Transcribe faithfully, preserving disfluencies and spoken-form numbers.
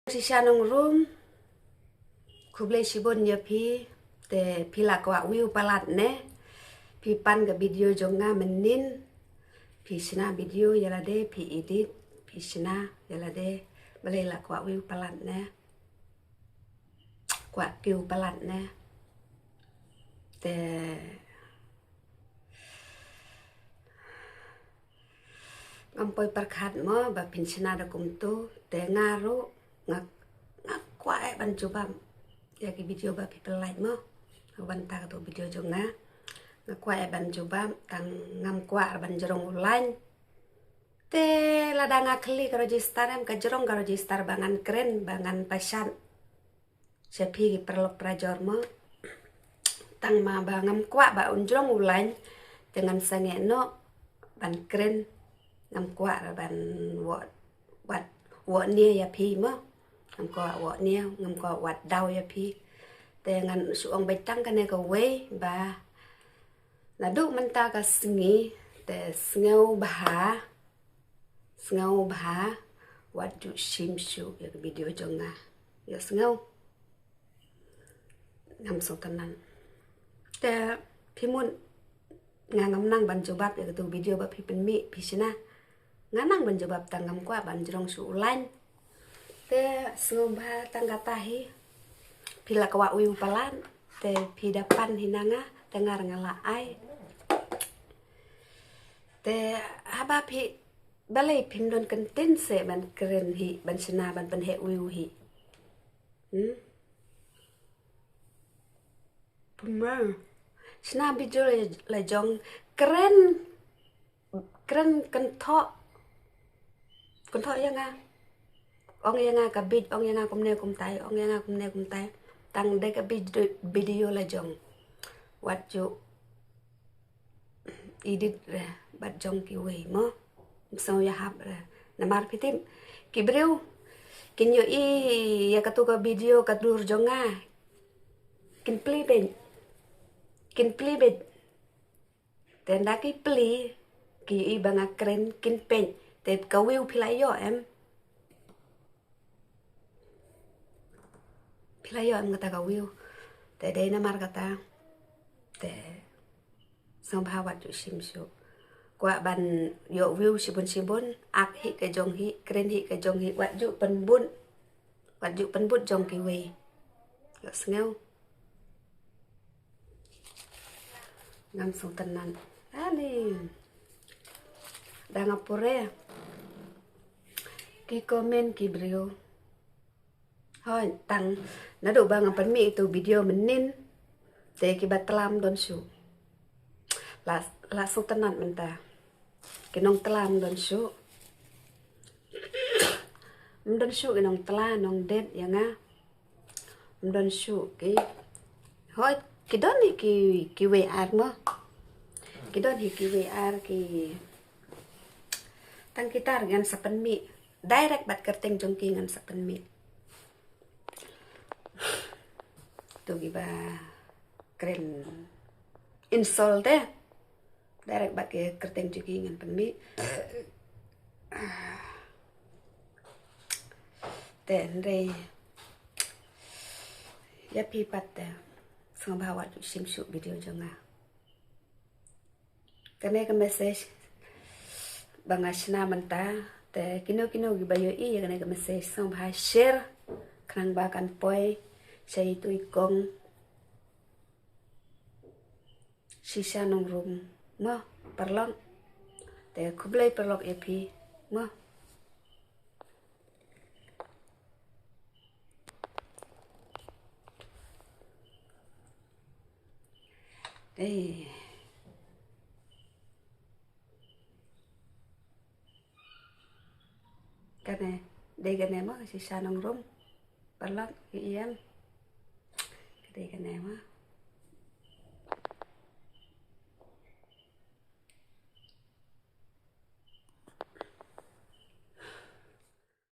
Shisha nongrum, khublei shibun ïa phi, te phi la kwah view palat ne? Phi pan ka video jong nga mynnin, phi shna video ïa lade, phi edit, phi shna ïa lade, balei la kwah view palat ne? Kwah view palat ne? Te ngam poi pyrkhat mo ba phin shna da kumtu, te nga ruh nga, nga kwah eh ban jubab ïa ki video ba phi pynlait mo. Ban ta katu video jong nga, nga kwah eh ban jubab, tang ngam kwah ban jrong u lain. Te lada nga khli ka register em, ka jrong ka register ba ngan kren, ba ngan pashat sha phi ki paralok parajor mo. Tang ma ba ngam kwah ba un jrong u lain, te ngan sangeh noh ban kren. Ngam kwah ban wad, wad, wad nia ïa phi mo. Ngam kwah wad nia, ngam kwah wad daw ïa phi. Te ngan shu ong beit tang kane kawei ba naduh mynta ka sngi, te sngewbha, sngewbha wat ju shim shuh ïa ka video jong nga. Ïa sngew. Ngam sngewtynnat. Te phi mut nga ngam nang ban jubab ïa katu video ba phi pynmih, phi shna. Nga nang ban jubab tang ngam kwah ban jrong shuh u lain. Te sngewbha tang kata hi. Phi la kwah view palat, te phi da pan hi na nga, te nga ruh nga la ai. Te haba phi, balei phim don kyntien seh ban kren hi, ban shna, ban pynheh view hi? Hmm? Pynban shna video la, la jong, kren, kren kynthoh, kynthoh ïa nga. Ong ïa nga ka bit, ong ïa nga kumne kumtai, ong ïa nga kumne kumtai. Tang dei ka bit video la jong. Wat ju edit re bad jong kiwei mo. Ym sngew ïahap re. Namar phi tip, ki briew kin ïohi ïa katu ka video ka dur jong nga, kin plie beit. Kin plie beit. Te ynda ki plie, ki ïohi ba nga kren, kin peit. Te ka view phi la ïoh em? Phi la ïoh em kata ka view? Te dei namar kata. Te sngewbha wat ju shim shuh. Kwah ban ïoh view shibun shibun, ak hi ka jong hi, kren hi ka jong hi, wat ju pynbun. Wat ju pynbun jong kiwei. Ïohsngew. Ngam sngewtynnat. Ani. Da nga pure ki comment ki briew. Hooid, tang naduh ba nga pynmih itu video mynnin, te kiba tlam don shuh. La, la sngewtynnat mynta. Ki nongtlam don shuh. Ym don shuh ki nongtla, nongdet ïa nga. Ym don shuh ki. Hooid, ki don hi ki, kiwei ar mo. Ki don hi kiwei ar ki. Tang kita ngan sa pynmih. Direct bad kyrteng jong ki ngan sa pynmih. Tu kiba kren insult te. Direct bad ki kyrteng jong ki ngan pynmih. Te hynrei ïa phi pat te sngewbha wat ju shim shuh video jong nga. Kane ka message ba nga shna mynta, te kino kino kiba ïohi ïa kane ka message sngewbha share khnang ba kan poi sha itu i kong shisha nongrum mo paralok. Te khublei paralok ïa phi mo. Eh. Kane dei kane mo shisha nongrum. Paralok ïa em. Dei kane mo.